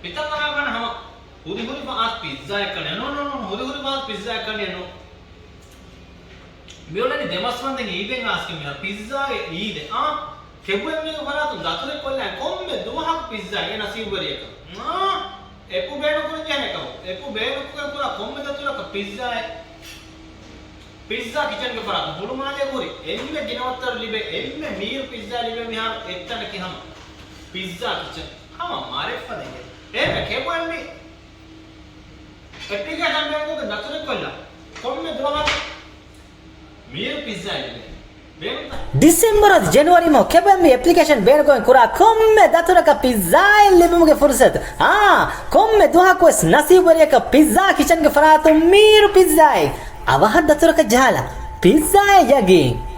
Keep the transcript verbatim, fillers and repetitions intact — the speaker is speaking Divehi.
މިތަން އަރާގަން ހަމަ ހުރި ހުރި ފަ އާސް ޕިއްޒާއެއް ކަނެ. ނޯ، ނޯ، ނޯ، ހުރި ހުރި ފަ އާސް ޕިއްޒާއެއް ކަނެ ނޯ. މިއުޅެނީ ދެމަސްވަންދެން އީދެއް އާސްގެ މިހާރު ޕިއްޒާގެ އީދެއް. އާ، ކެބުއެމްމީގެ ފަރާތުން ދަތުރެއް ކޮށްލާ ކޮންމެ ދުވަހަކު ޕިއްޒާއެއް ނަސީބުވެރިއަކަށް. އާ، އެޕު ބޭނުންކުރަން ޖެހޭނެ ކަމު. އެޕު ބޭނުންކުރަން ކުރާ ކޮންމެ ދަތުރަކަށް ޕިއްޒާއެއް. ޕިއްޒާ ކިޗަންގެ ފަރާތުން ހުޅުމާލޭ ހުރި އެންމެ ގިނަވައްތަރު ލިބޭ، އެންމެ މީރު ޕިއްޒާ ލިބޭ މިހާރު އެއްތަނަކީ ހަމަ ޕިއްޒާ ކިޗަން. ހަމަ މައުރިފާތެރި. އެހެންވެ ކެބުއެމްމީ އެޕްލިކޭޝަން ބޭނުންކޮށްގެން ދަތުރެއް ކޮށްލާ ކޮންމެ ދުވަހަކު މީރު ޕިއްޒާ ލިބޭ. ބޭނުންތަ؟ ޑިސެމްބަރު އަދި ޖެނުއަރީ މަހު ކެބުއެމްމީ އެޕްލިކޭޝަން ބޭނުންކޮށްގެން ކުރާ ކޮންމެ ދަތުރަކަށް ޕިއްޒާއެއް ލިބުމުގެ ފުރުސަތު. އާ، ކޮންމެ ދުވަހަކުވެސް ނަސީބުވެރިއަކަށް ޕިއްޒާ ކިޗަންގެ ފަރާތުން މީރު ޕިއްޒާއެއް. އަވަހަށް ދަތުރަކަށް ޖަހާލާ ޕިއްޒާއެއް ޔަގީން.